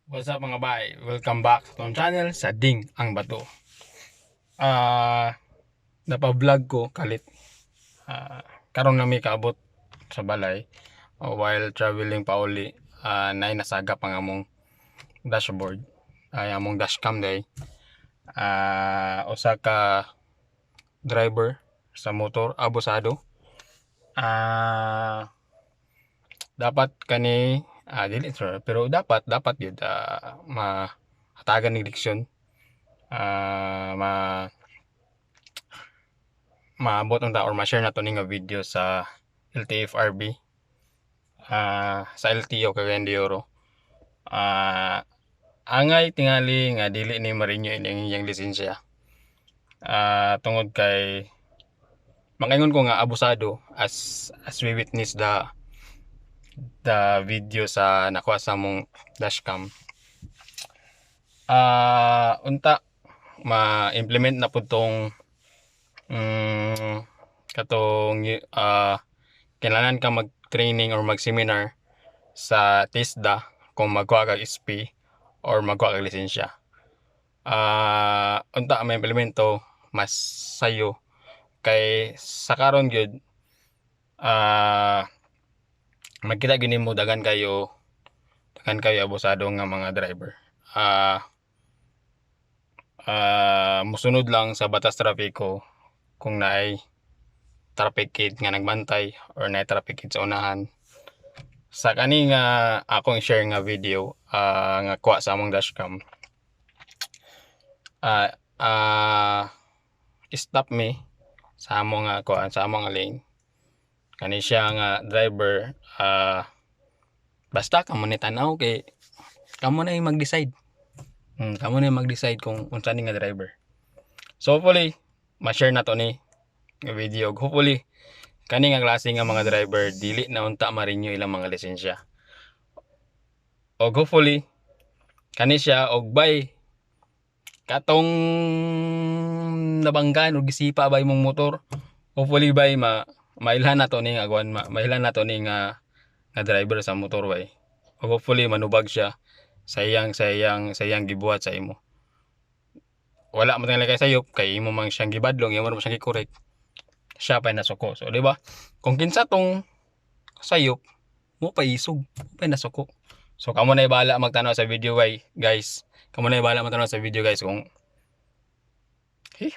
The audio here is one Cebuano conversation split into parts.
What's up, mga bay? Welcome back sa atong channel sa Ding Ang Bato. Ah, napa-vlog ko kalit. Karon na mi kaabot sa balay while traveling pauli, naay nasagap ang among dashboard. Ay, among dashcam day. Usa ka driver sa motor, abusado. Dapat kani, dili sir, pero dapat dapat gyud mahatagan ning leksyon. Ma maabot unta or ma-share nato ni nga video sa LTFRB, sa LTO Cagayan de Oro. Angay tingali nga dili ni ma-renew ining iyang lisensya. Tungod kay makaingon ko nga abusado as we witness the video sa nakuha sa among dashcam. Unta ma-implement na pud tong katong kinahanglan ka mag-training or mag-seminar sa TESDA kung magkuha kag SP or magkuha kag lisensya. Unta ma-implement to, mas sayo kay sa karon gyud magkita gyud nimo daghan kayo abusado nga mga driver. Musunod lang sa batas trapiko kung naay traffic kid nga nagbantay or naay traffic kid sa unahan. Sa kani nga akong i-share nga video nga kuha sa among dashcam, stop mi sa amo nga kuan, sa amo nga lane. Kani siya nga driver, basta kamo ni tan-aw kay kamo na yung mag-decide. Kamo na yung mag-decide kung unsa ni nga driver. So hopefully ma-share na to ni nga video. Hopefully kani nga klase nga mga driver dili na unta ma-renew ilang mga lisensya. Og hopefully kani siya og bay katong nabanggaan og gisipa ba imong motor. Hopefully bay ma mailhan na to ni nga kuan, mailhan na to ni nga driver sa motor bay. Og hopefully manubag siya sa iyang gibuhat sa imo. Wala man tingali kay sayop kay imo man siyang gibadlong, imo man siyang gi-correct. Siya pa nasuko. So di ba? Kung kinsa tong sayop mo pa isog, mo pa nasuko. So kamo na bahala magtanaw sa video bay, guys. Kamo na bahala magtanaw sa video, guys, kung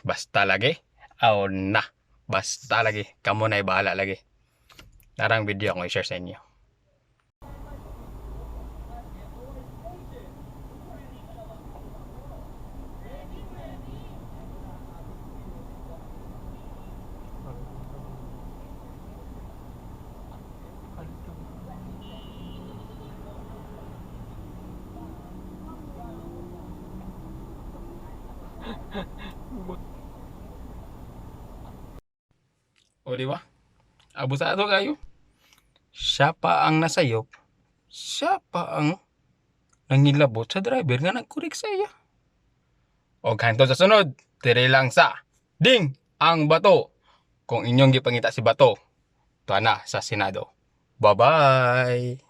basta lagi. Aw na. Basta lagi. Kamo na bahala lagi. Narang video akong i-share sa inyo. O di ba? Abusado kayo. Siya pa ang nasayop. Siya pa ang nangilabot sa driver nga nagkorek sa iya. O hantod sa sunod, diri lang sa Ding Ang Bato. Kung inyong gipangita si Bato, tuwa na sa Senado. Bye-bye!